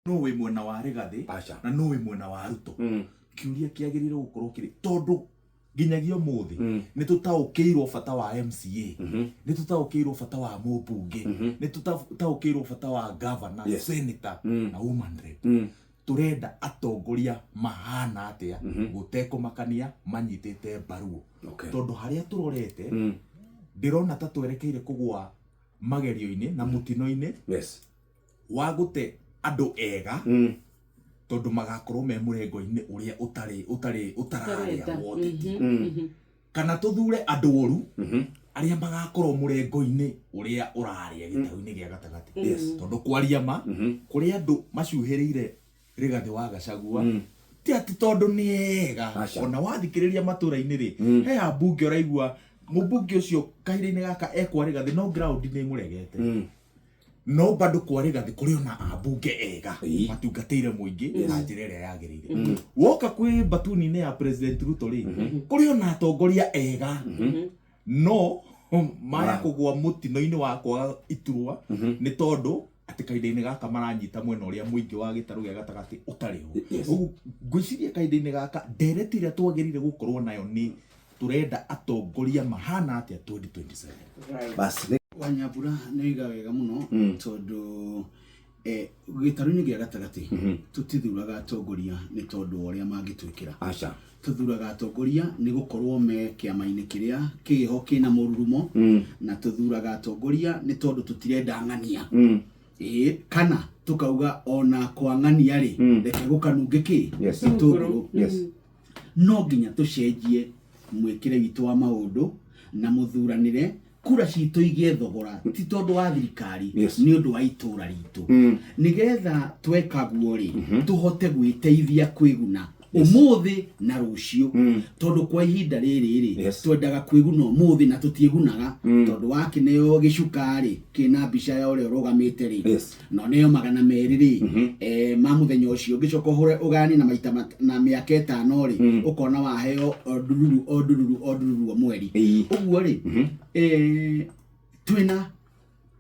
Nũ wĩ mwena wa Rigathĩ Aca. na nũ wĩ mwena wa Ruto? Kĩũria kĩagĩrĩire gũkorwo kĩrĩ, tondũ nginyagia ũmũthĩ nĩ tũtaũkĩirwo bata wa MCA, nĩ tũtaũkĩirwo bata wa mũmbunge, nĩ tũtaũkĩirwo bata wa governor, senator na woman rep. Tũrenda atongoria mahana atĩa gũtekũmakania manyitĩte mbaruo? Tondũ harĩa tũrorete, ndĩrona ta twerekeire kũgũa magerio-inĩ na mũtino-inĩ wa gũte andũ ega, tondũ magakorwo me mũrengo-inĩ ũrĩa ũtarĩ ũtarĩ ũtararĩa Ũtarenda. wa ũteti, kana tũthure andũ oru arĩa magakorwo mũrengo-inĩ ũrĩa ũrarĩa gĩtarũ-inĩ gĩa gatagatĩ. Tondũ kwaria ma, kũrĩ andũ macuhĩrĩire Rigathĩ wa Gachagua, ti atĩ tondũ nĩ ega. Aca. Ona wathikĩrĩria matũra-inĩ rĩ, he ambunge ũraigua mũmbunge ũcio kahinda-inĩ gaka ekwa Rigathĩ, no ground nĩ ĩmũregete. No bado kwa Rigathĩ kũrĩ ona ambunge ega matungatĩire mũingĩ na njĩra ĩrĩa yagĩrĩire. Woka kwĩ mbatuni-inĩ ya President Ruto rĩ, kũrĩ ona atongoria ega, no maya kũgwa mũtino-inĩ wa kwaga iturwa, nĩ tondũ atĩ kahinda-inĩ gaka maranyita mwena ũrĩa mũingĩ wa gĩtarũ gĩa gatagatĩ ũtarĩ ho. Ũguo ngwĩciria kahinda-inĩ gaka ndereti ĩrĩa twagĩrĩire gũkorwo nayo nĩ tũrenda atongoria mahana atĩa 2027. Bas, nĩ Wanyambura, nĩ wĩga wega mũno, tondũ gĩtarũ-inĩ gĩa gatagatĩ tũtithuraga atongoria nĩ tondũ wa ũrĩa mangĩtwĩkĩra. Aca. Tũthuraga atongoria nĩ gũkorwo me kĩama-inĩ kĩrĩa kĩho kĩna mũrurumo, na tũthuraga atongoria nĩ tondũ tũtirenda ng'ania, ĩĩ, kana tũkauga ona kwa ng'ania rĩ, reke gũkanunge kĩ gĩtũngũrũ. No nginya tũcenjie mwĩkĩre witũ wa maũndũ na mũthuranĩre, kura citũ igĩe thogora, ti tondũ wa thirikari, nĩ ũndũ wa itũra ritũ, nĩgetha tweka guo rĩ, tũhote gwĩteithia kwĩguna ũmũthĩ na rũciũ, tondũ kwa ihinda rĩrĩ rĩ, twendaga kwĩguna ũmũthĩ na tũtiĩgunaga, tondũ wakĩneo gĩcuka rĩ, kĩna mbica ya ũrĩa ũrũgamĩte rĩ, na ũneo 200 rĩ, ma mũthenya ũcio, ũngĩcoka ũhũre ũgayanie na maita na mĩaka 5 rĩ, ũkona waheo o ndururu, o ndururu, o ndururu o mweri. Ũguo rĩ, twĩna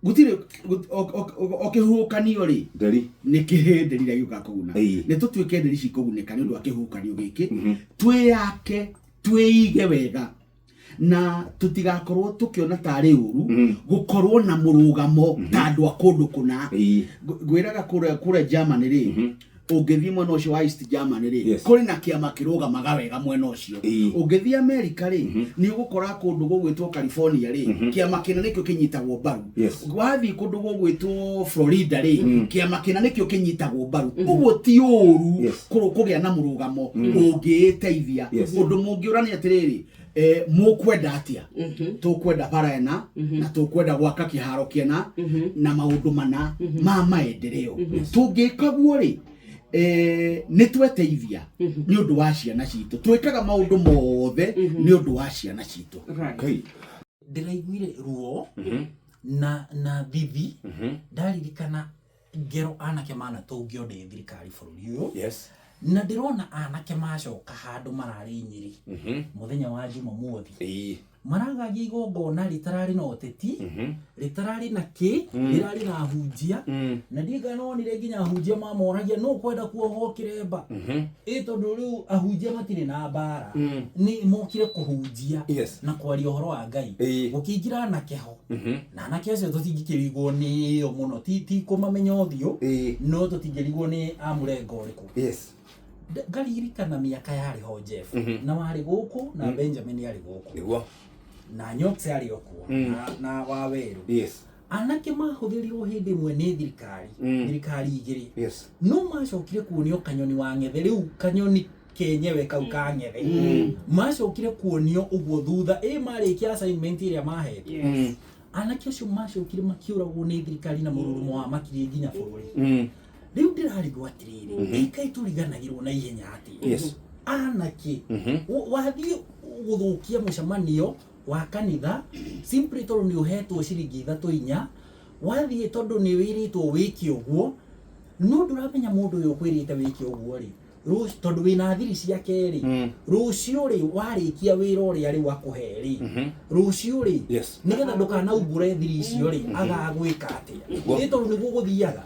gũtirĩ o kĩhuhũkanio rĩ, Nderi. Nĩ kĩhĩ nderi iria gĩũkaga kũguna. Nĩ tũtuĩke nderi cikũgunĩka nĩ ũndũ wa kĩhuhũkanio gĩkĩ, twĩyake, twĩige wega, na tũtigakorwo tũkĩona tarĩ ũru gũkorwo na mũrũgamo ta andũ a kũndũ kũna. Ngwĩraga kũrĩa Germany rĩ, ũngĩthiĩ mwena ũcio wa East Germany rĩ, kũrĩ na kĩama kĩrũgamaga wega mwena ũcio. Ũngĩthiĩ America rĩ, nĩ ũgũkora kũndũ gũgwĩtwo California rĩ, kĩama kĩna nĩkĩo kĩnyitagwo mbaru. Wathiĩ kũndũ gũgwĩtwo Florida rĩ, kĩama kĩna nĩkĩo kĩnyitagwo mbaru. Ũguo ti ũru kũgĩa na mũrũgamo ũngĩĩteithia. Ũndũ mũngĩũrania atĩrĩrĩ, mũkwenda atĩa? Tũkwenda bara ĩna, na tũkwenda gwaka kĩharo kĩna na maũndũ mana ma maendeleo. Tũngĩka guo rĩ, nĩ tweteithia nĩ ũndũ wa ciana citũ. Twĩkaga maũndũ mothe nĩ ũndũ wa ciana citũ. Ndĩraiguire ruo na thithi ndaririkana ngero anake manatũngio nĩ thirikari bũrũri ũyũ, na ndĩrona anake macoka handũ mararĩ Nyĩrĩ mũthenya wa Jumamothi, maragagia igongona rĩtararĩ na ũteti, rĩtararĩ na kĩ, rĩrarĩ na ahunjia, na ndiĩ kana wonire nginya ahunjia mamoragia no kwenda kuohwo kĩremba, ĩ tondũ rĩu ahunjia matirĩ na mbara, nĩ mokire kũhunjia na kwaria ũhoro wa Ngai. Gũkĩingĩra anake ho, na anake acio tũtingĩkĩrigwo nĩo mũno, ti kũmamenya ũthiũ, no tũtingĩrigwo nĩ a mũrengo ũrĩkũ. Ngaririkana mĩaka yarĩ ho, Jeff, na warĩ gũkũ, na Benjamin arĩ gũkũ, na Nyox arĩ o kuo, na Wawerũ. Anake mahũthĩrirwo hĩndĩ ĩmwe nĩ thirikari, thirikari igĩrĩ, no macokire kuonio kanyoni wa ng'ethe. Rĩu kanyoni kenyewe kau ka ng'ethe macokire kuonio ũguo thutha ĩ marĩkia assignment ĩrĩa mahetwo. Anake acio macokire makĩũragwo nĩ thirikari na mũrurumo wa makirie nginya bũrũri. Rĩu ndĩrarigwo atĩrĩrĩ, ĩkaĩ tũriganagĩrwo na ihenya atĩ anake wathiĩ gũthũkia mũcemanio wa kanitha simply tondũ nĩ ũhetwo ciringi ithatũ inya, wathiĩ tondũ nĩ wĩrĩtwo wĩke ũguo, no ndũramenya mũndũ ũyũ ũkwĩrĩte wĩke ũguo rĩ, tondũ wĩna thiri ciake rĩ, rũciũ rĩ, warĩkia wĩra ũrĩa rĩu akũhe rĩ, rũciũ rĩ, nĩgetha ndũkanaumbũre thiri icio rĩ, agagwĩka atĩa? Nĩ tondũ nĩguo gũthiaga.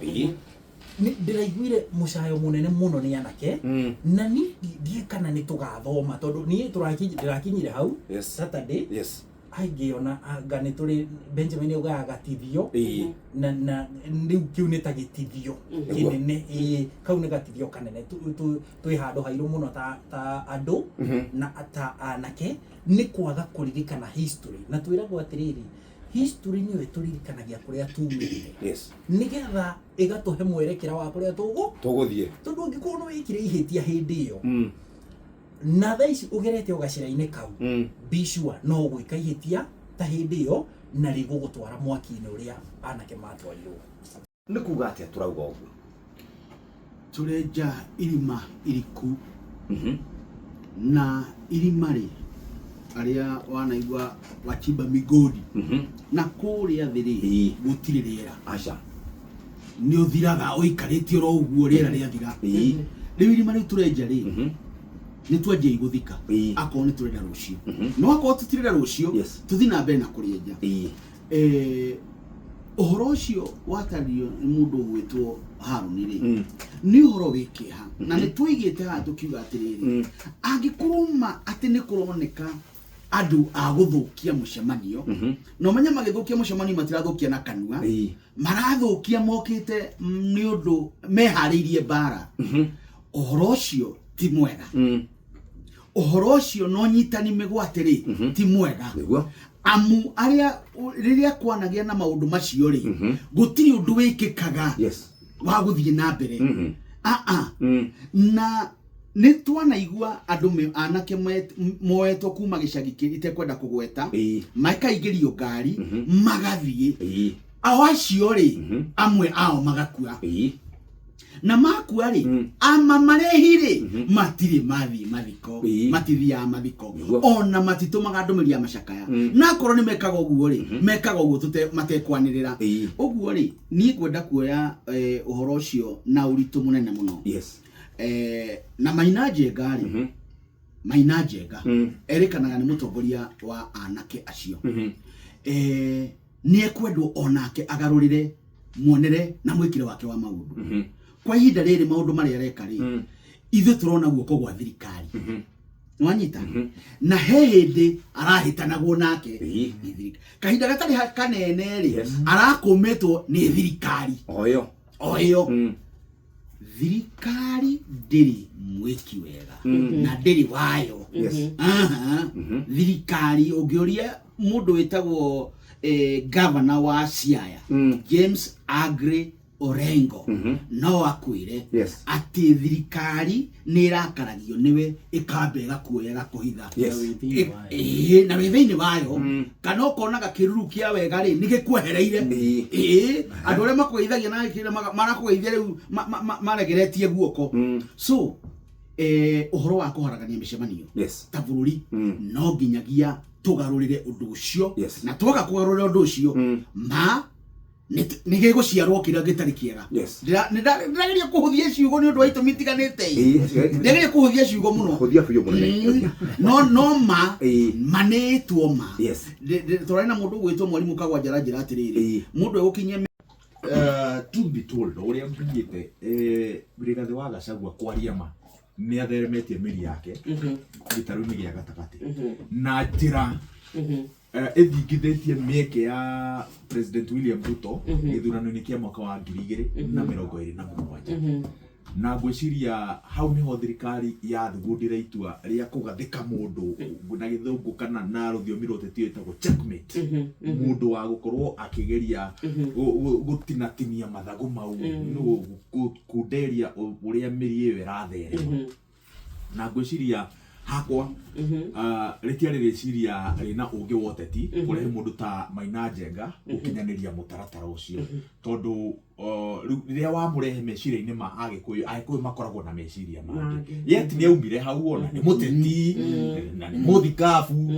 Ndĩraiguire mũcayo mũnene mũno nĩ anake na ni ndiĩ kana nĩ tũgathoma tondũ niĩ ndĩrakinyire hau Saturday. Aingĩona anga nĩ tũrĩ Benjamin augaga gatithio na rĩu kĩu nĩ ta gĩtithio kĩnene, ĩĩ kau nĩ gatithio kanene. Twĩ handũ hairũ mũno ta andũ na ta anake nĩ kwaga kũririkana history, na twĩragwo atĩrĩrĩ, history nĩyo ĩtũririkanagia kũrĩa tumĩte nĩgetha ĩgatũhe mwerekera wa kũrĩa tũgũthiĩ, tondũ ũngĩkorwo nĩ wĩkire ihĩtia hĩndĩ ĩyo na thaa ici ũgerete o gacĩra-inĩ kau, be sure no gwĩka ihĩtia ta hĩndĩ ĩyo na rĩgũgũtwara mwaki-inĩ ũrĩa anake matwarirwo. Nĩ kuga atĩa tũrauga ũguo? Tũrenja irima iriku, na irima rĩ, arĩa wanaigua wachimba migodi na kũrĩa thĩ rĩ, gũtirĩ rĩera. Aca. Nĩ ũthiraga ũikarĩte oro ũguo, rĩera rĩathira. Rĩu irima rĩu tũrenja rĩ, nĩ twanjia gũthika akorwo nĩ tũrenda rũciũ, no akorwo tũtirenda rũciũ, tũthiĩ na mbere na kũrĩenja. Ũhoro ũcio wataririo nĩ mũndũ ũgwĩtwo Harũni rĩ, nĩ ũhoro wĩ kĩeha, na nĩ tũigĩte haha tũkiuga atĩrĩrĩ, angĩkorwo ma atĩ nĩ kũroneka andũ a gũthũkia mũcemanio, na ũmenye magĩthũkia mũcemanio matirathũkia na kanua, marathũkia mokĩte nĩ ũndũ meharĩirie mbara, ũhoro ũcio ti mwega. Ũhoro ũcio no nyitani mĩgwate rĩ, ti mwega. Amu arĩa rĩrĩa kwanagĩa na maũndũ macio rĩ, gũtirĩ ũndũ wĩkĩkaga wa gũthiĩ na mbere. Aa, na nĩ twanaigua andũ anake moetwo kuma gĩcagi kĩ itekwenda kũgweta, makaingĩrio ngari magathiĩ, ao acio rĩ, amwe ao magakua, na makua rĩ, ama marehi rĩ, matirĩ mathiĩ mathiko, matithiaga mathiko, ona matitũmaga ndũmĩrĩri ya macakaya, na akorwo nĩ mekaga ũguo rĩ, mekaga ũguo matekwanĩrĩra. Ũguo rĩ, niĩ ngwenda kuoya ũhoro ũcio na ũritũ mũnene mũno. Na Maina Njenga rĩ, Maina Njenga erĩkanaga nĩ mũtongoria wa anake acio, nĩ ekwendwo onake agarũrĩre muonere na mwĩkĩre wake wa maũndũ. Kwa ihinda rĩrĩ maũndũ marĩa areka rĩ, ithuĩ tũrona guoko gwa thirikari, wanyita, na he hĩndĩ arahĩtanagwo nake nĩ thirikari. Kahinda gatarĩ kanene rĩ, arakũmĩtwo nĩ thirikari o ĩyo. Thirikari ndĩrĩ mwĩki wega na ndĩrĩ wayo. Thirikari ũngĩũria mũndũ wĩtagwo governor wa Siaya, James Aggrey Orengo, no akwĩre atĩ thirikari nĩ ĩrakaragio nĩwe, ĩkamba ĩgakuoya ĩgakũhitha. Na wĩ thĩinĩ wayo, kana ũkonaga kĩruru kĩa wega rĩ, nĩ gĩkwehereire. Ĩĩ, andũ arĩa makũgeithagia na gĩkĩra marakũgeithia rĩu maregeretie guoko. So ũhoro wa kũharagania mĩcemanio ta bũrũri, no nginyagia tũgarũrĩre ũndũ ũcio, na twaga kũgarũrĩra ũndũ ũcio, ma nĩ gĩgũciarwo kĩrĩa gĩtarĩ kĩega. Ndĩrageria kũhũthia ciugo nĩ ũndũ wa itũmi itiganĩte. Ndĩrageria kũhũthia ciugo mũno. No ma ma nĩ ĩtwo ma. Tũrarĩ na mũndũ ũgwĩtwo mwarimũ Kagwanja aranjĩra atĩrĩrĩ, mũndũ egũkinyia Truth be told, ũrĩa nguigĩte, Rigathĩ wa Gachagua kwaria ma nĩ atheremetie mĩri yake gĩtarũ-inĩ gĩa gatagatĩ na njĩra ĩthingithĩtie mĩeke ya President William Ruto gĩthurano-inĩ kĩa mwaka wa 2027. Na ngwĩciria hau nĩho thirikari yathugundire itua rĩa kũgathĩka mũndũ na gĩthũngũ kana na rũthiomi rwa ũteti wĩtagwo checkmate, mũndũ wa gũkorwo akĩgeria gũtinatinia mathagu mau, gũkunderia ũrĩa mĩri ĩyo ĩratherema. Na ngwĩciria hakwa rĩtiarĩ rĩciria rĩna ũngĩ wa ũteti kũrehe mũndũ ta Maina Njenga gũkinyanĩria mũtaratara ũcio, tondũ rĩu rĩrĩa wamũrehe meciria-inĩ ma Agĩkũyũ, Agĩkũyũ makoragwo na meciria mangĩ. Yet nĩ aumire hau, ona nĩ mũteti na nĩ mũthikabu,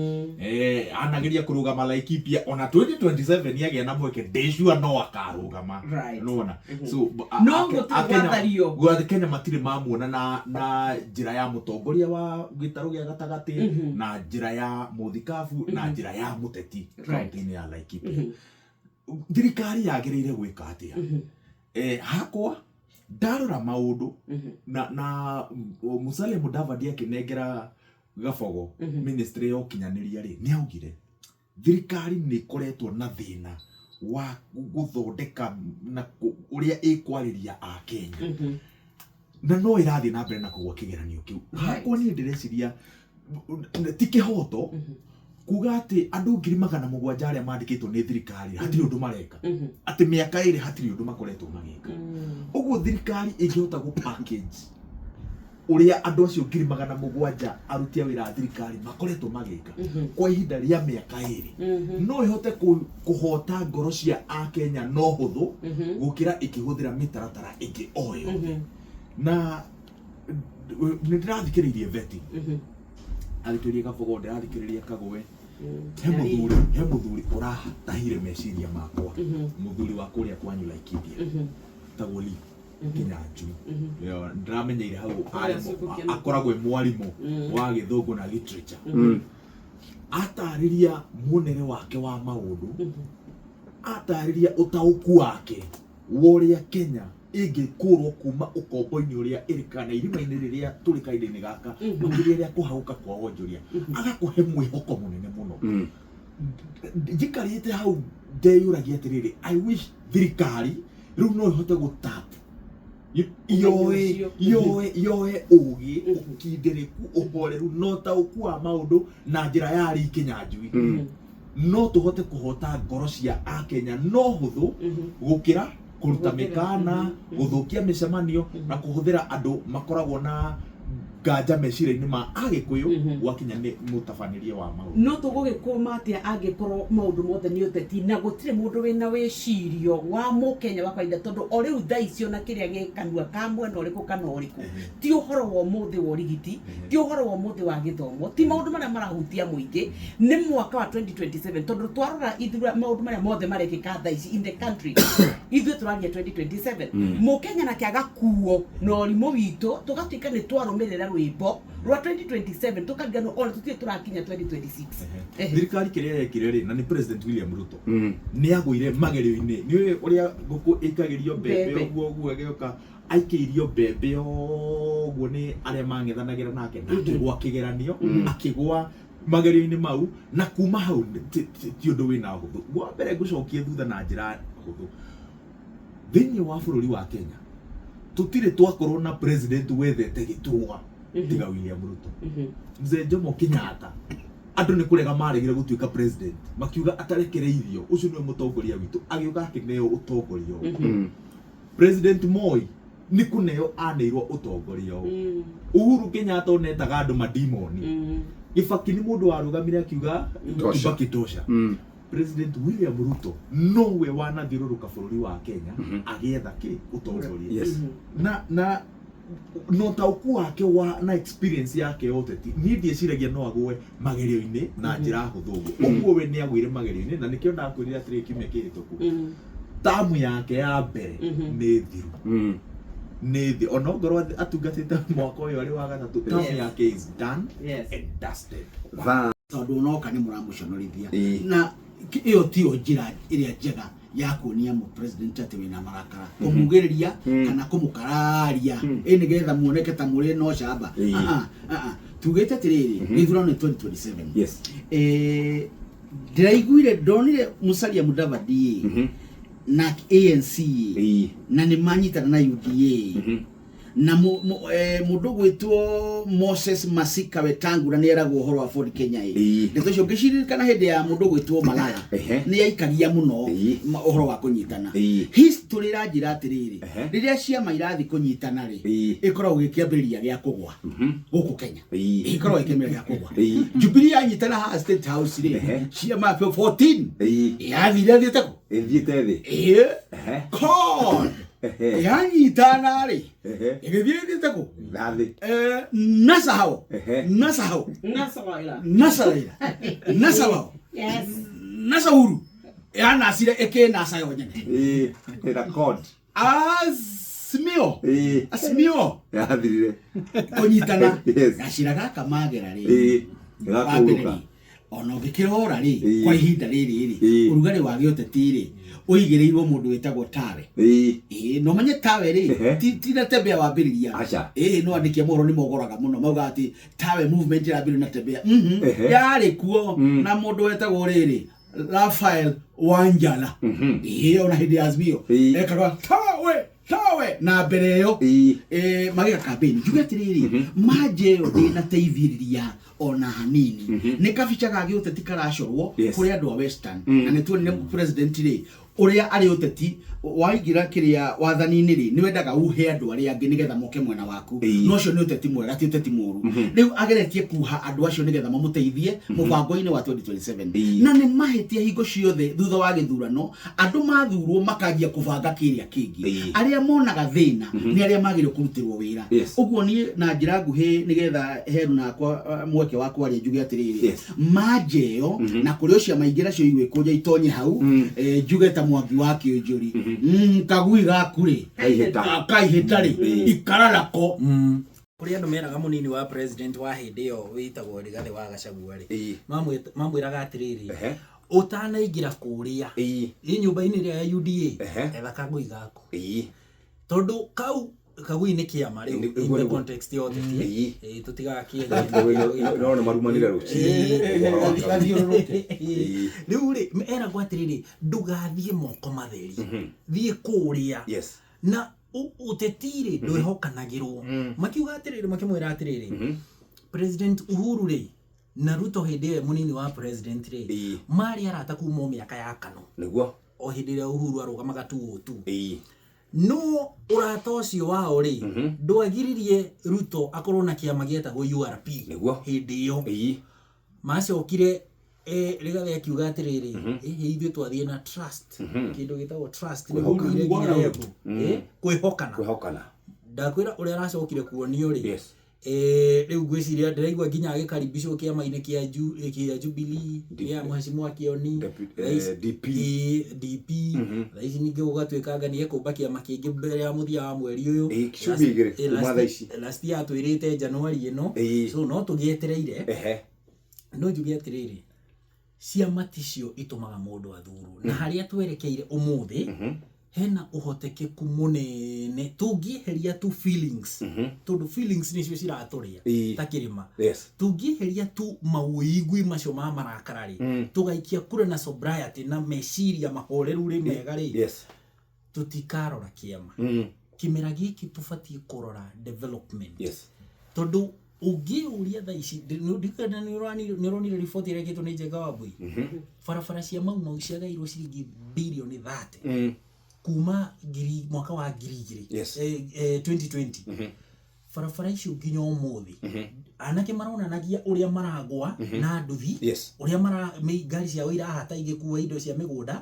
anageria kũrũgama Laikipia, ona 2027 agĩa na mweke ndĩ sure no akarũgama. Nĩwona? So No gũtirĩ gwathario. Kenya matirĩ mamuona na njĩra ya mũtongoria wa gĩtarũ gĩa gatagatĩ, na njĩra ya mũthikabu, na njĩra ya mũteti kaunti-inĩ ya Laikipia. Thirikari yagĩrĩire gwĩka atĩa? Hakwa Ndarora maũndũ na Musalia Mudavadi akĩnengera Gabogo ministry ya ũkinyanĩria rĩ, nĩ augire thirikari nĩ ĩkoretwo na thĩna wa gũthondeka na ũrĩa ĩkwarĩria Akenya na no ĩrathiĩ na mbere na kũgwa kĩgeranio kĩu. Hakwa niĩ ndĩreciria ti kĩhoto kuga atĩ andũ 700,000 arĩa mandĩkĩtwo nĩ thirikari hatirĩ ũndũ mareka, atĩ mĩaka 2 hatirĩ ũndũ makoretwo magĩka. Ũguo thirikari ĩngĩhota gũ package ũrĩa andũ acio 700,000 aruti a wĩra a thirikari makoretwo magĩka kwa ihinda rĩa mĩaka 2, no ĩhote kũhota ngoro cia Akenya no hũthũ gũkĩra ĩkĩhũthĩra mĩtaratara ĩngĩ o yothe. Na nĩ ndĩrathikĩrĩirie vetting, athikĩrĩria Gabogo, ndĩrathikĩrĩria Kagwe, he mũthuri ũratahire meciria makwa, mũthuri wa kũrĩa kwanyu Laikipia, tagwo Lee Kinyanjui. Ndĩramenyeire hau akoragwo e mwarimũ wa gĩthũngũ na literature. Atarĩria muonere wake wa maũndũ, atarĩria ũtaũku wake wa ũrĩa Kenya ĩngĩkũrwo kuma ũkombo-inĩ ũrĩa ĩrĩ kana irima-inĩ rĩrĩa tũrĩ kahinda-inĩ gaka, makĩria rĩa kũhagũka kwa wonjoria, agakũhe mwĩhoko mũnene mũno. Njikarĩte hau ndeyũragia atĩrĩrĩ, I wish thirikari rĩu no ĩhote gũtap yoe ũgĩ, ũkindĩrĩku, ũhoreru na ũtaũku wa maũndũ na njĩra ya Lee Kinyanjui, no tũhote kũhota ngoro cia Akenya no hũthũ gũkĩra kũruta mĩkana, gũthũkia mĩcemanio na kũhũthĩra andũ makoragwo na nganja meciria-inĩ ma Agĩkũyũ gwakinya nĩ mũtabanĩrie wa maũndũ. No tũgũgĩkũma atĩa angĩkorwo maũndũ mothe nĩ ũteti na gũtirĩ mũndũ wĩna wĩcirio wa mũkenya wa kawaida, tondũ o rĩu thaa ici ona kĩrĩa gĩ kanua ka mwena ũrĩkũ kana ũrĩkũ, ti ũhoro wa ũmũthĩ wa ũrigiti, ti ũhoro wa ũmũthĩ wa gĩthomo, ti maũndũ marĩa marahutia mũingĩ, nĩ mwaka wa 2027, tondũ twarora ithura maũndũ marĩa mothe marekĩka thaa ici in the country, ithuĩ tũraria 2027. Mũkenya nake agakuo na ũrimũ witũ, tũgatuĩka nĩ twarũmĩrĩra rwĩmbo rwa 2027, tũkariganĩrwo ona tũtirĩ tũrakinya 2026. Thirikari kĩrĩa yekire rĩ, na nĩ President William Ruto, nĩ agũire magerio-inĩ. Nĩ ũrĩa ngũkũ ĩikagĩrio mbembe ũguo ũguo ĩgĩũka, aikĩirio mbembe ũguo nĩ arĩa mang'ethanagĩra nake, na akĩgwa kĩgeranio, akĩgwa magerio-inĩ mau, na kuma hau ti ũndũ wĩna ũhũthũ. Wa mbere ngũcokie thutha na njĩra hũthũ, thĩinĩ wa bũrũri wa Kenya tũtirĩ twakorwo na president wethete gĩturwa tiga William Ruto. Mzee Jomo Kenyatta andũ nĩ kũrega maregire gũtuĩka president, makiuga atarekereirio ũcio nĩwe mũtongoria witũ, agĩũka akĩneo ũtongoria ũyũ. President Moi nĩ kũneo aneirwo ũtongoria ũyũ. Uhuru Kenyatta onetaga andũ madimoni. Gĩbaki nĩ mũndũ warũgamire akiuga Kibaki tosha. President William Ruto nowe wanathiũrũrũka bũrũri wa Kenya agĩetha kĩ ũtongoria. Na na ũtaũku wake wa na experience yake ya ũteti, niĩ ndiĩciragia no agũe magerio-inĩ na njĩra hũthũ ũguo. Ũguo we nĩ agũire magerio-inĩ, na nĩkĩo ndakwĩrire atĩrĩ kiumia kĩhĩtũku, tamu yake ya mbere nĩ thiru, nĩ thĩ, ona ongorwo atungatĩte mwaka ũyũ arĩ wa gatatũ, tamu yake is done and dusted. Tondũ onoka nĩ mũramũconorithia, na ĩyo tiyo njĩra ĩrĩa njega ya kuonia mũ president atĩ wĩna marakara, kũmugĩrĩria kana kũmũkararia ĩ nĩgetha muoneke ta mũrĩ na ũcamba. Tugĩte atĩrĩrĩ, gĩthurano nĩ 2027. Ndĩraiguire ndonire Musalia Mudavadi na ANC na nĩ manyitana na UDA na mũndũ gwĩtwo Moses Masika Wetangula nĩ eragwo ũhoro wa Ford Kenya. Ndeto icio ngĩciririkana hĩndĩ ya mũndũ gwĩtwo Malala nĩ aikaria mũno ũhoro wa kũnyitana. History ĩranjĩra atĩrĩrĩ, rĩrĩa ciama irathiĩ kũnyitana rĩ, ĩkoragwo gĩkĩambĩrĩria gĩa kũgwa gũkũ Kenya, ĩkoragwo gĩkĩambĩrĩria gĩa kũgwa. Jubilee yanyitana haha State House rĩ, ciama 14 yathire thiĩte kũ? Ĩthiĩte thĩ. CORD yanyitana rĩ, ĩgĩthiĩ ĩthiĩte kũ? Nathĩ. NASA hao, NASA hao, NASA Raila, NASA wao, NASA Uhuru yanacire ĩkĩnasa yo nyene. Ĩna CORD. Azimio, Azimio yathirire kũnyitana gacĩra gaka magera rĩ, gakũrũka. Ona ũngĩkĩrora rĩ, Ĩĩ. kwa ihinda rĩrĩ rĩ, Ĩĩ. ũrugarĩ wa gĩũteti rĩ, ũigĩrĩirwo mũndũ wĩtagwo Tawe. Ĩĩ. Ĩĩ, na ũmenye Tawe rĩ, Ehe. ti na Tembea wambĩrĩria. Aca. Ĩĩ, no andĩki a mohoro nĩ mogoraga mũno maugaga atĩ Tawe movement ĩrambĩrĩrio na Tembea. Ehe. Yarĩ kuo na mũndũ wetagwo rĩrĩ Raphael Wanjala. Ĩĩ, ona hĩndĩ ya Azimio. Ĩĩ. Ekaga Tawe, Tawe na mbere ĩyo. Ĩĩ. Magĩka campaign. Njuge atĩrĩrĩ, manje ĩyo ndĩnateithĩrĩria ona hanini. Nĩ kabica ga gĩũteti karacorwo Yes. kũrĩ andũ a Western. Na nĩ tuonire president rĩ, ũrĩa arĩ ũteti waingĩra kĩrĩa wathani-inĩ rĩ, nĩ wendaga uhe andũ arĩa angĩ nĩgetha moke mwena waku. Ĩĩ. No ũcio nĩ ũteti mwega, ti ũteti mũru. Rĩu ageretie kuha andũ acio nĩgetha mamũteithie mũbango-inĩ wa 2027. Ĩĩ. Na nĩ mahĩtia hingo ciothe thutha wa gĩthurano, andũ mathurwo makanjia kũbanga kĩrĩa kĩngĩ. Ĩĩ. Arĩa monaga thĩna nĩ arĩa magĩrĩirwo kũrutĩrwo wĩra. Yes. Ũguo niĩ na njĩra nguhĩ nĩgetha heru nakwa mweke wa kwaria njuge atĩrĩrĩ, Yes. manje ĩyo na kũrĩ o ciama ingĩ nacio igwĩkũnja itonye hau, njuge ta Mwangi wa Kĩũnjũri, kagui gaku rĩ, Kaihĩta. kaihĩta rĩ, ikara nako. Kũrĩ andũ meraga mũnini wa president wa hĩndĩ ĩyo wĩtagwo Rigathĩ wa Gachagua rĩ, Ĩĩ. mamwĩraga atĩrĩrĩ, Ehe. ũtanaingĩra kũrĩa Ĩĩ. ĩ nyũmba-inĩ ĩrĩa ya UDA, Ehe. etha kagui gaku, Ĩĩ. tondũ kau kagui nĩ kĩama rĩu Nĩ- in nĩguo, the nĩguo. context ya ũteti. Ĩĩ. Ĩĩ, tũtigakĩenje No nĩ marumanire rũcinĩ. Ũhoro wa kagui. Ĩĩ. Rĩu rĩ, eragwo atĩrĩrĩ, ndũgathiĩ moko matheri, thiĩ kũrĩa. Yes. Na ũteti rĩ, ndwĩhokanagĩrwo. Makiuga atĩrĩrĩ, makĩmwĩra atĩrĩrĩ, President Uhuru rĩ na Ruto hĩndĩ ĩyo mũnini wa president rĩ, Ĩĩ. marĩ arata kuma o mĩaka ya Kano, Nĩguo. o hĩndĩ ĩrĩa Uhuru arũgamaga 202. Ĩĩ. No ũrata ũcio wao rĩ, ndwagiririe Ruto akorwo na kĩama gĩetagwo URP Nĩguo. hĩndĩ ĩyo. Ĩĩ. Macokire Rigathĩ akiuga atĩrĩrĩ, ĩhĩ ithuĩ twathiĩ na trust, kĩndũ gĩtagwo trust, nĩguo Kwĩhokana. ũkire nginya Embu. Kwĩhokana. Kwĩhokana. Ndakwĩra ũrĩa aracokire kuonio rĩ, Yes. rĩu ngwĩciria ndĩraigua nginya agĩkaribicwo kĩama-inĩ kĩa kĩa Jubilee, kĩa Mheshimiwa Kĩoni, DP. DP. Thaa ici ningĩ gũgatuĩka anga nĩ ekũmba kĩama kĩngĩ mbere ya mũthia wa mweri ũyũ. Ĩĩ, ciumia igĩrĩ kuma thaa ici. Last year atwĩrĩte January ĩno. Ĩĩ. So no tũgĩetereire. Ehe. No njuge atĩrĩrĩ, ciama ticio itũmaga mũndũ athurwo, na harĩa twerekeire ũmũthĩ hena ũhotekeku mũnene tũngĩeheria tu feelings, tondũ feelings nĩcio ciratũrĩa Ĩĩ. ta kĩrĩma. Yes. Tũngĩeheria tu mawĩigwi macio ma marakara rĩ, tũgaikia kura na sobriety na meciria mahoreru rĩ mega rĩ, Yes. tũtikarora kĩama. Kĩmera gĩkĩ tũbatiĩ kũrora development. Yes. Tondũ ũngĩũria thaa ici, ndikenda nĩ ũronire riboti ĩrĩa ĩkĩtwo nĩ Njenga Wambui, barabara cia Mau Mau ciagairwo ciringi birioni 30 kuma ngiri mwaka wa ngiri igĩrĩ, Yes. 2020. Barabara icio nginya ũmũthĩ anake maronanagia ũrĩa maragwa na nduthi, Yes. ũrĩa ngari ciao irahata igĩkua indo cia mĩgũnda,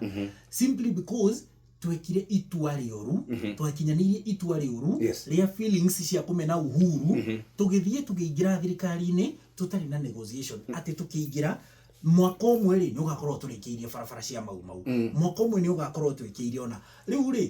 simply because twekire itua rĩũru, twakinyanĩirie itua rĩũru Yes. rĩa feelings cia kũmena Uhuru, tũgĩthiĩ tũkĩingĩra thirikari-inĩ tũtarĩ na negotiation, atĩ tũkĩingĩra mwaka ũmwe rĩ nĩ ũgakorwo tũrĩkĩirie barabara cia Mau Mau, mwaka ũmwe nĩ ũgakorwo twĩkĩire. Ona rĩu rĩ,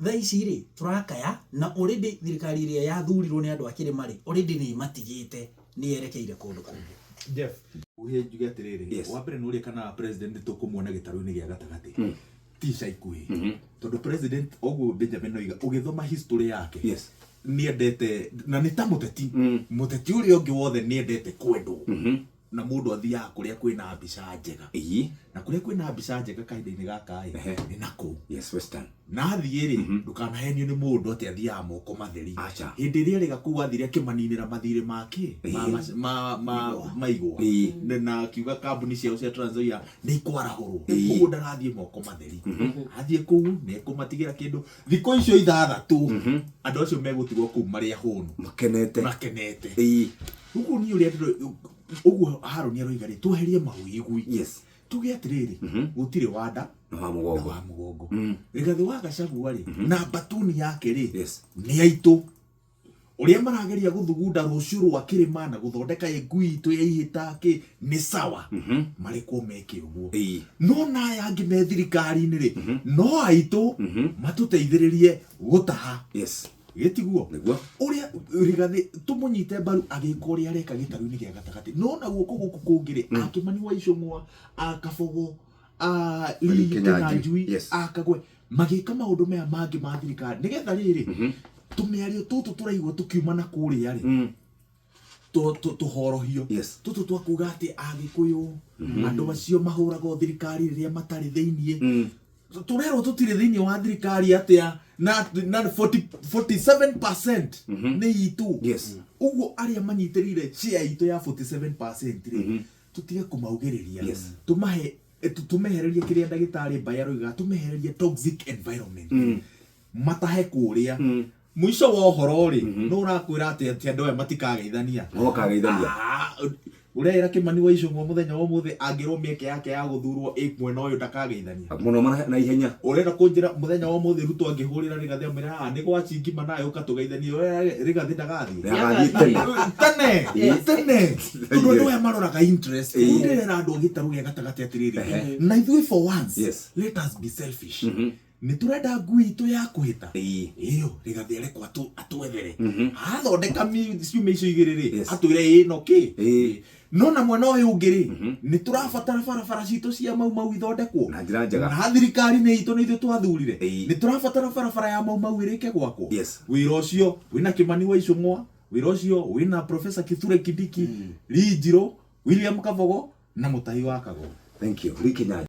thaa ici rĩ tũrakaya na already thirikari ĩrĩa yathurirwo nĩ andũ a kĩrĩma rĩ, already nĩ ĩmatigĩte, nĩ yerekeire kũndũ kũngĩ. Jeff, uhe njuge atĩrĩrĩ, Yes. wa mbere nĩ ũrĩa kana president tũkũmuona gĩtarũ-inĩ gĩa gatagatĩ ti ica ikuhĩ, tondũ president ũguo Benjamin oiga ũgĩthoma history yake, Yes. nĩendete na nĩ ta mũteti, mũteti ũrĩa ũngĩ wothe nĩendete kwendwo, na mũndũ athiaga kũrĩa kwĩna mbica njega. Ĩĩ. Na kũrĩa kwĩna mbica njega kahinda-inĩ gaka ĩ, Ehe. nĩ nakũu. Yes, Western. Na athiĩ rĩ, ndũkanahenio nĩ mũndũ atĩ athiaga moko matheri. Aca. Hĩndĩ ĩrĩa arĩga kũu athire akĩmaninĩra mathirĩ make ma maigua. Ĩĩ. Na akiuga kambuni ciao cia Trans Nzoia nĩ ikwarahũrwo. Ĩĩ. Ũguo ndarathiĩ moko matheri, athiĩ kũu nĩ ekũmatigĩra kĩndũ. Thikũ icio ithathatũ andũ acio megũtigwo kũu marĩ ahũnu, Makenete. makenete. Ĩĩ. Ũguo niĩ ũrĩa ũguo Harũni aroiga rĩ, tweherie mawĩigwi. Yes. Tuge atĩrĩrĩ, gũtirĩ wanda Na wa na mũgongo. wa mũgongo. Rigathĩ wa Gachagua rĩ na mbatuni yake rĩ, Yes. nĩ aitũ ũrĩa marageria gũthugunda rũciũ rwa kĩrĩma na gũthondeka ngui itũ ya ihĩta kĩ nĩ sawa, marekwo meke ũguo. Ĩĩ. No na aya angĩ me thirikari-inĩ rĩ, no aitũ matũteithĩrĩrie gũtaha Yes. Gĩtiguo? Nĩguo. Ũrĩa Rigathĩ tũmũnyite mbaru agĩka ũrĩa areka gĩtarũ-inĩ gĩa gatagatĩ, no na guoko gũkũ kũngĩ rĩ, akĩmani wa Icũng'wa, a Kabogo, a Lee Kinyanjui, Kinyanjui, a Kagwe magĩka maũndũ maya mangĩ ma thirikari nĩgetha rĩrĩ tũmĩario tũtũ tũraigua tũkiuma na kũrĩa rĩ, tũhorohio. Tũtũ twa kuga atĩ Agĩkũyũ andũ acio mahũragwo thirikari rĩrĩa matarĩ thĩiniĩ, tũrerwo tũtirĩ thĩiniĩ wa thirikari atĩa na 40 47% nĩ itũ. Ũguo arĩa manyitĩrĩire share itũ ya 47% rĩ, tũtige kũmaugĩrĩria. Tũmahe tũmehererie kĩrĩa ndagĩtarĩ Mbaĩ aroigaga, tũmehererie toxic environment, matahe kũrĩa. Mũico wa ũhoro rĩ, no ũrakwĩra atĩ andũ aya matikageithania. No makageithania. Ah, ũrera Kĩmani wa Icũng'wa mũthenya wa ũmũthĩ angĩrwo mĩeke yake ya gũthurwo ĩ mwena ũyũ, ndakageithania? Mũno na ihenya. Ũrenda kũnjĩra mũthenya wa ũmũthĩ Ruto angĩhũrĩra Rigathĩ amwĩre haha nĩ gwa Chingima nawe ũka tũgeithanie, ũrera Rigathĩ ndagathiĩ? Nĩagathiĩ tene. Tene tene, tondũ andũ aya maroraga interest. Ndĩrera andũ a gĩtarũ gĩa gatagatĩ atĩrĩrĩ, na ithuĩ for once, let us be selfish. Nĩ tũrenda ngui itũ ya kũhĩta ĩyo Rigathĩ arekwo atwethere athondeka ciumia icio igĩrĩ rĩ, atwĩre ĩ no kĩ. No na mwena ũyũ ũngĩ rĩ, nĩ tũrabatara barabara citũ cia Mau Mau ithondekwo na njĩra njega. Na thirikari nĩ itũ, nĩ ithuĩ twathurire. Nĩ tũrabatara barabara ya Mau Mau ĩrĩke gwakwo. Wĩra ũcio wĩna Kĩmani wa Icũng'wa, wĩra ũcio wĩna Professor Kithure Kindiki, Lee Njirũ, William Kabogo na Mũtahi wa Kago. Thank you. Lee Kinyanjui.